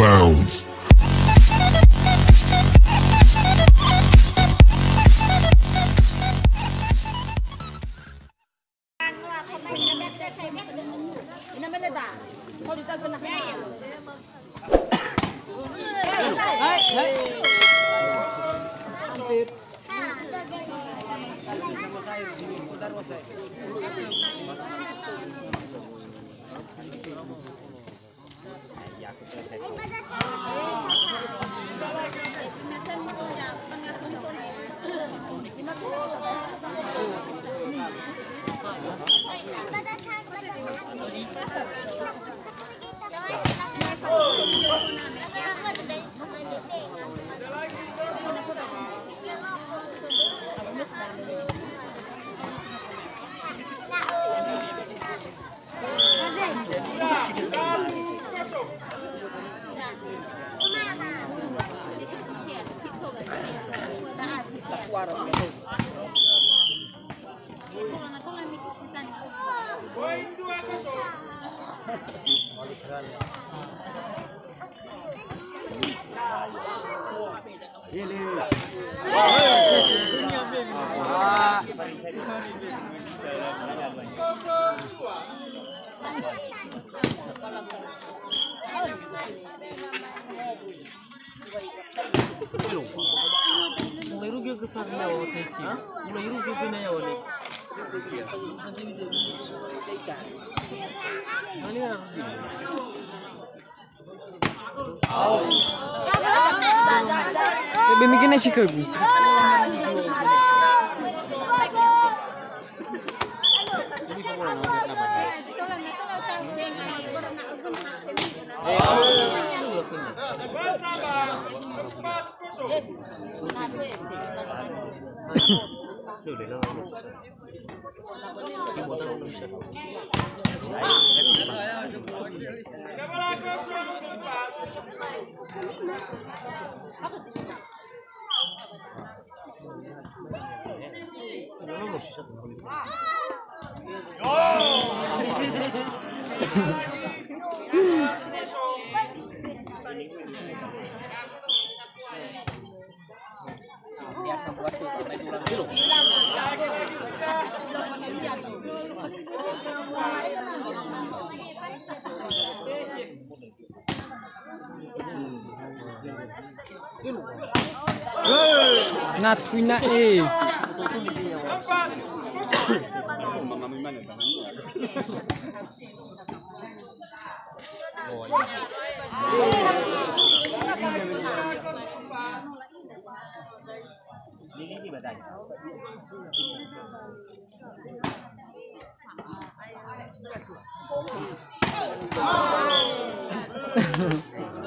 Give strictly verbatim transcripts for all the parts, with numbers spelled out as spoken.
Bounce. Mulai rugi ke sana ya, Wak Neci. Mulai rugi ke na ya, Wak Neci. Mana ya rugi? Ebe mikir nasi ke gu. Natui na e.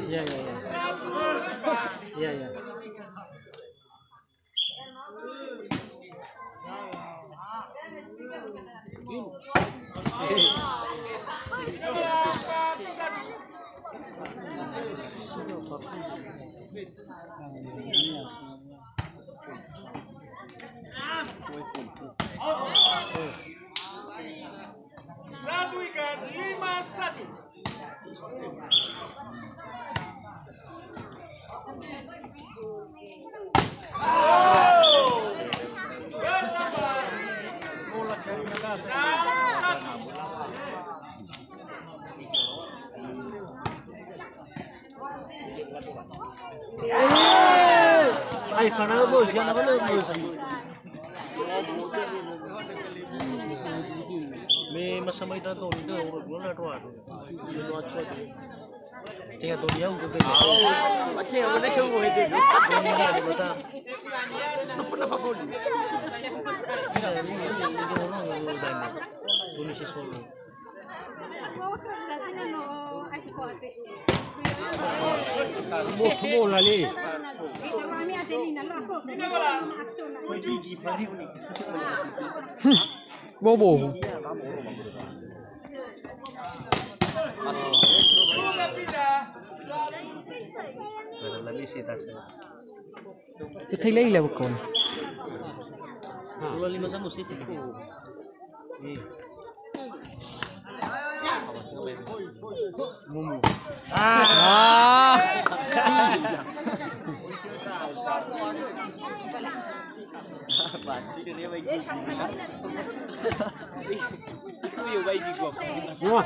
Ya, ya, ya. Ya, ya. Satu ikat, lima satu. Ai, fana bos, ya, na bos. Me masa mai tato ni ke, ura dua na dua. Tenga to dia udah ke. Aceh, mana ke mau itu? Ini ada mata. Apa nama pun? Ini, ini, ini orang yang udah. Ini si Solo. Bola le. Bobo. Itaila-ila bekon. Dua lima sama siti. Iya. Ah. Wah.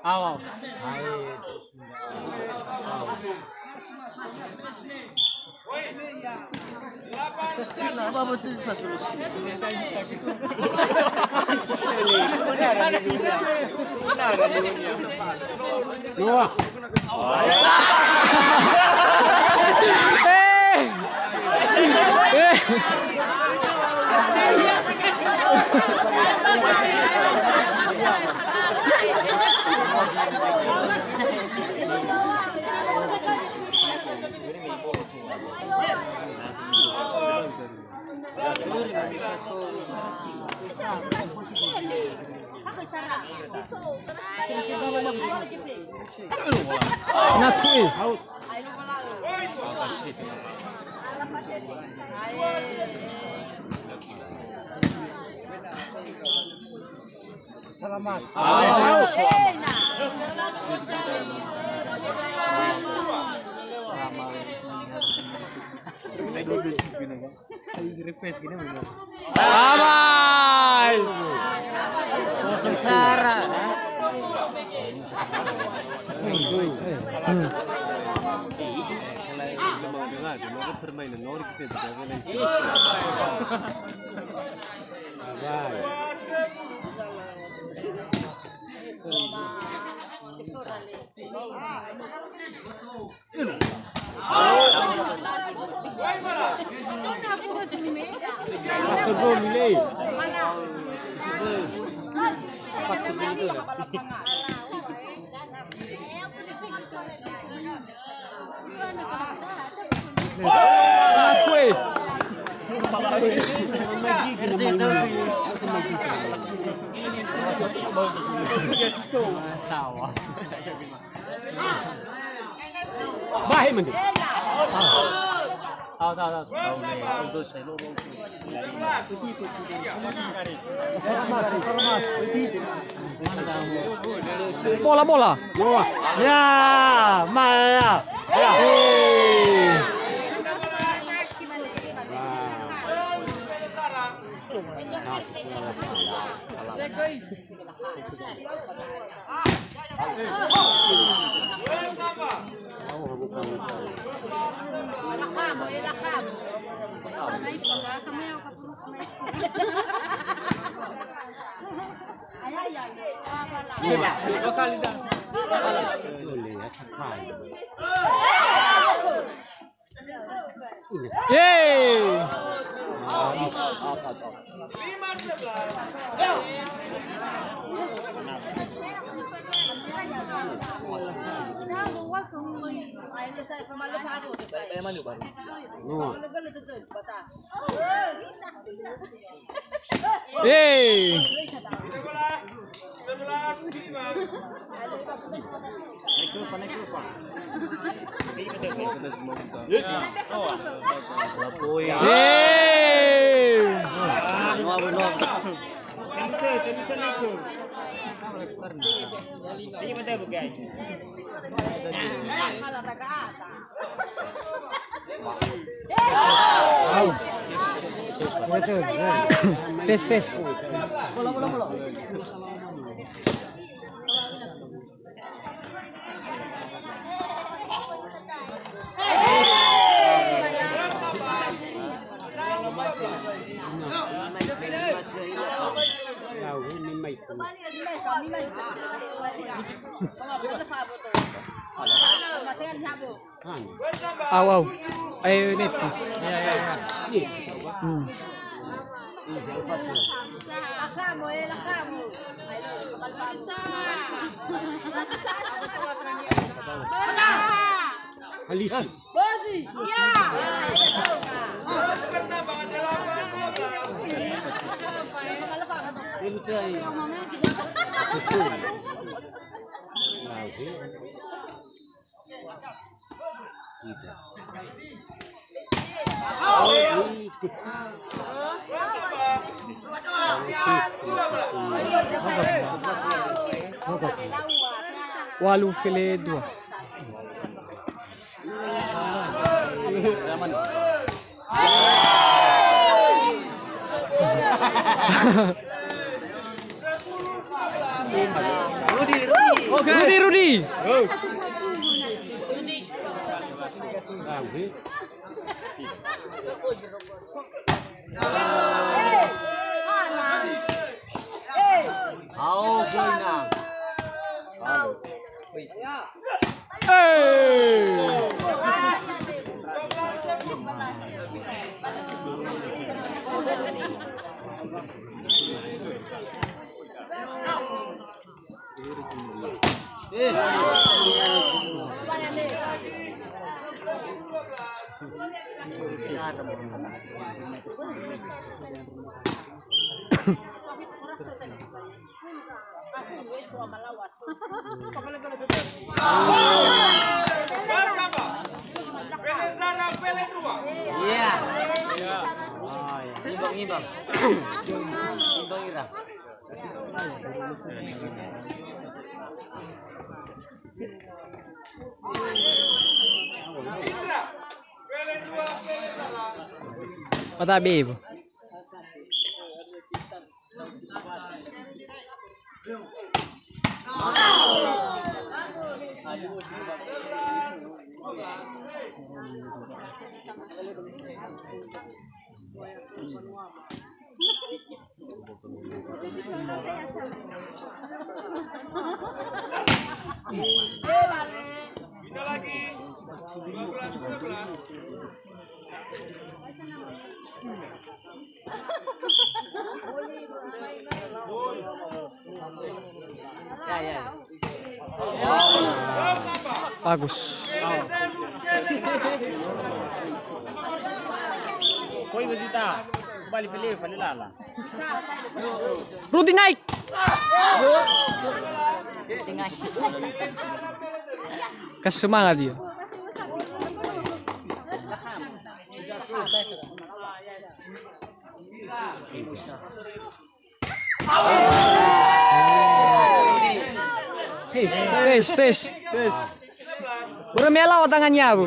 Awa. Dua. Eh! Eh! Na tui. Salamat. Request gini, Bang. Bye-bye. Kosong sara. Hmm. Permainan Norwich itu. Bye. Bahe mende. Tahu, tahu, tahu. Bola, bola. Ya, ma ya. Ya. Eh. Yeay. Hei. Hei. Tes, tes. Au, au. Eh, neti. Ya, ya, ya. Hmm. Halisi. Walu fele dua. Rudi, Rudi. Rudi, Rudi. Ao, boina. Hey! Iya. Oh, iya. Imbang, imbang. Imbang ira. Patabe, Bu. Pindah lagi. Dua belas sebelas. Ya, ya. Bagus. Koi bejuta. Kembali fele, fele lala. Rudi naik. Rudi naik. Kasih semangat dia. Tes, tes, tes. Börö me alawa tangannya, Bu.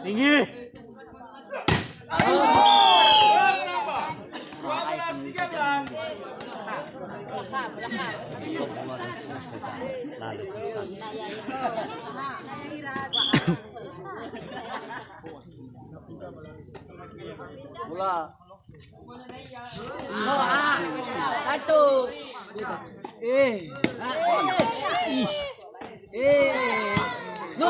Tinggi. Bola. Satu. Eh. Eh. No.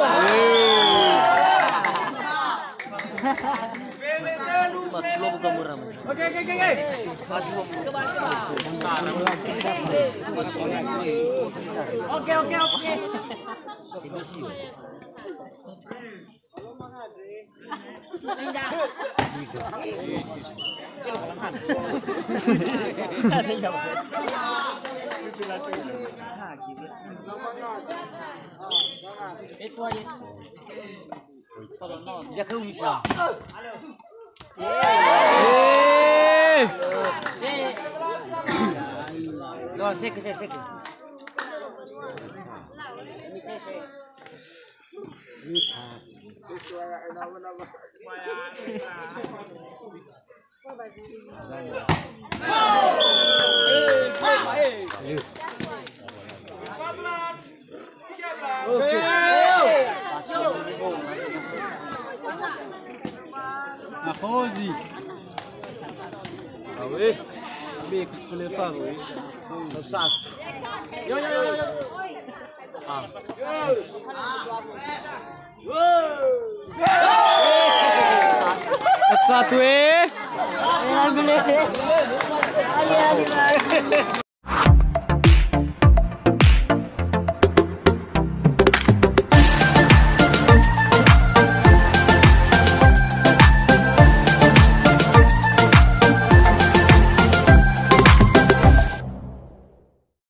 Oke, oke, oke, oke. Oke, oke, oke. No, seke, seke, seke. Makozi. Awe. Be, ku sepuluh, Pak. Satu. Yo, yo, yo, yo. Ah. Satu-satu, eh.